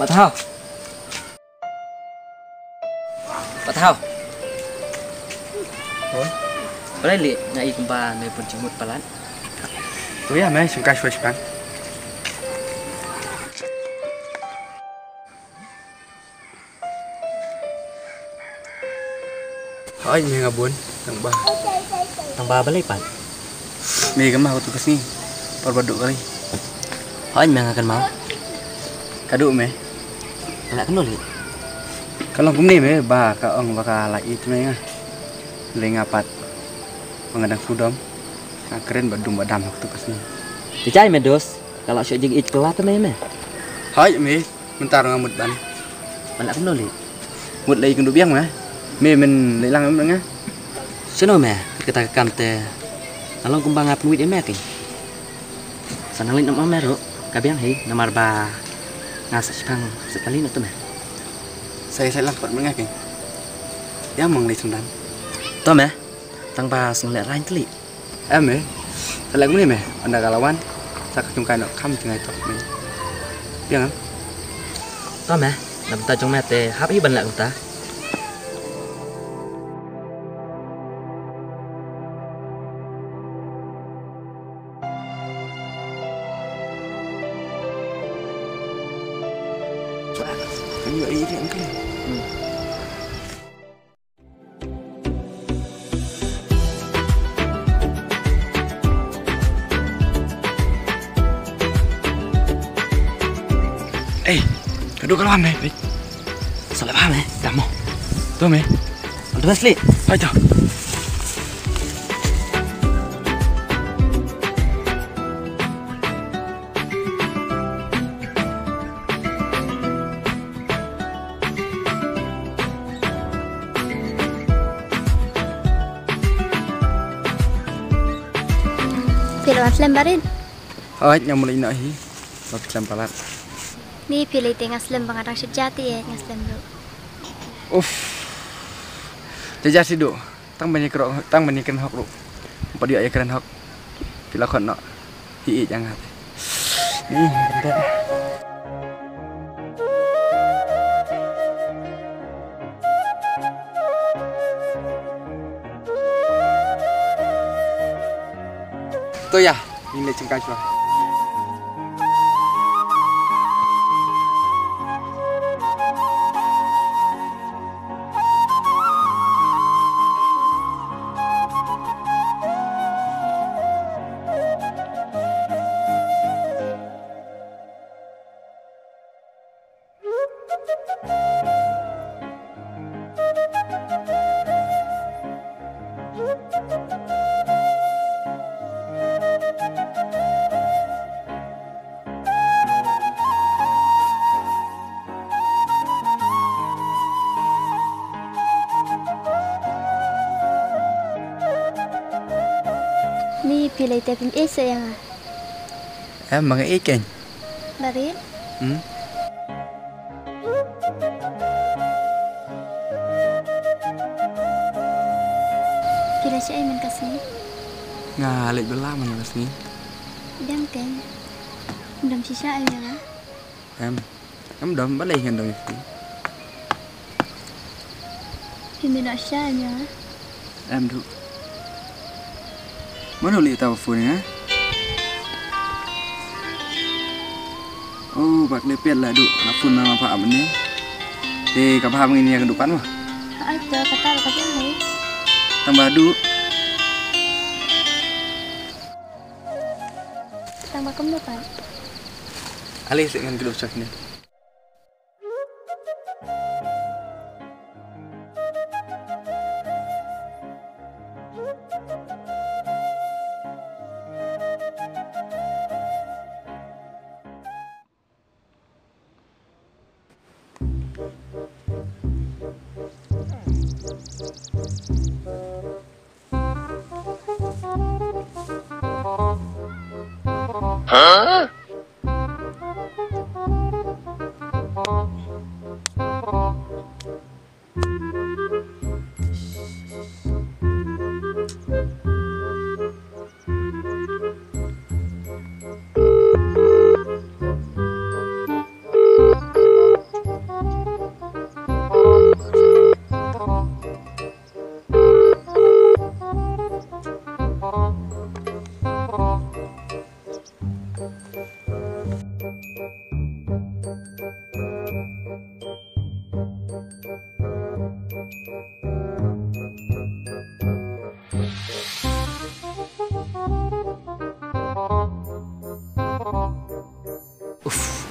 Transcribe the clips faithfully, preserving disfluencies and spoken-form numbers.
Pat Hau. Pat Hau. Balei leh nga i kumba me bun jingmut palat? Oi, ïa me shong kai shwa shipang. Hooid me nga bun, tang ba. Tang ba balei pat? Me kynmaw katu ka sngi. Por ba duh kali. Hooid me nga kynmaw. Ka duh me. Ka lah kumno leh? Ka long kumne me ba ka ong ba ka lah ïeit me nga. Lei nga pat ba nga dang sngewdom. Nga kren ba dum ba dam ha katu ka sngi. Te jai me dos, ka lah shu jingïeit ka lah te me me. Hooid me. Mynta nga mut ban. Ban lah kumno leh? Mut leh ïa kynduh biang ma. Me men leh lang em nga. Sngewno me, kata ka kam te. Nga long kumba nga pynwit ïa me keiñ. Sa nang leit noh ma me ruh, ka biang hi, namar ba nga sa shipang sa kali noh te me. Sa ïa sa lang pat ma nga keiñ. Ïa mong leit sngewdang. To me, tang ba sngewleh rain te leh. Em me. Sa leh kumne me, ynda ka la wan sa ka jong ka noh kham jngai tok me. Biang em. To me, na bynta jong me te hap hi ban leh kumta. Kan ïoh ïa ïa ka. Ei, ka duh ka la wan me. Sa leh bha me, da mo. To me. All the best leh. Hai to. Phi la wan slem Barit? Hooid, nga mut leit noh hi. Ba phi slem palat. Ni phi leit te nga slem ba nga dang shet ja te ïa nga slem ruh. Uff. Ja ja shu duh. Tang ban ïakren, tang ban ïakren hok ruh. Pat ïa ïakren hok. Phi la khot noh. Hi ïeit ïa nga te. Ni, kynta. To ïa, ngin leit jingkang shuwa. Ni phi lei te phim ïeit sa ïa nga? Em, ma nga ïeit keiñ. Barit? Hmm? Phi la shah ei man ka sngi? Nga leit bylla man ka sngi. Dang keiñ. Dang shisha ei ïa nga? Em. Em dom, balei ngan dom ïa phi? Phim ïeh noh shisha ïa nga? Em duh. Mano lei uta ba phone ïa nga? Oh, bak lei pet la duh, la phone ma ma pha am ne. Te ka pha ngin ïa ka dukan ma. Ai to kata ka pha hai. Tang ba duh. Tang ba kumno pat? Ale se ngan kdew chak ne.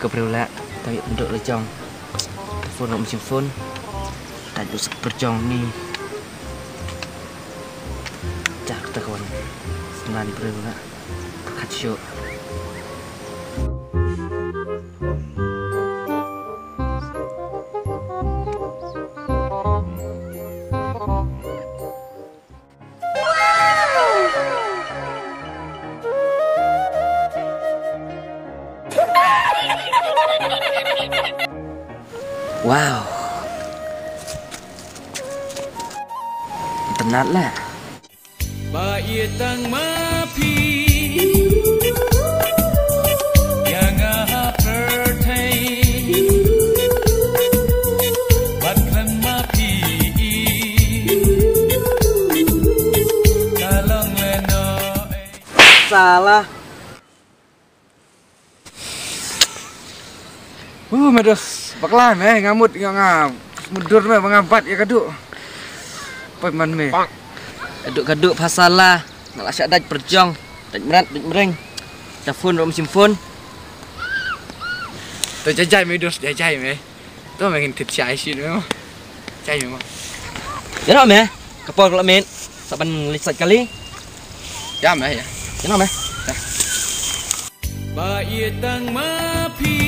Ka briew la, ta ïa pynduh la jong. Ta phone ruh ym shim phone. Ta ju sek pyrjong ni. Jah kata ka wan. Snan briew la. Khat shuh. Wow. Internat lah. Ba ïa tang ma phi ïa nga ha pyrthei. Bad khlem ma phi ka long lehnoh. Salah. Uh, me dos, bakla me, nga mut nga nga mudur me, ba nga bat ïa ka duh. Poi man me. Ka duh ka duh pasal la, nga la shah dait pyrjong, dait mrat, dait mreng. Ta phone ruh ym shim phone. To jai jai me dos, jai jai me. To me ngin tit shai shi me mo. Jai me mo. Ïa no me, ka por ka la miet, sa ban leit sait kali. Ïa me ïa. Ïa no me. Ïa. Ba ïa tang ma phi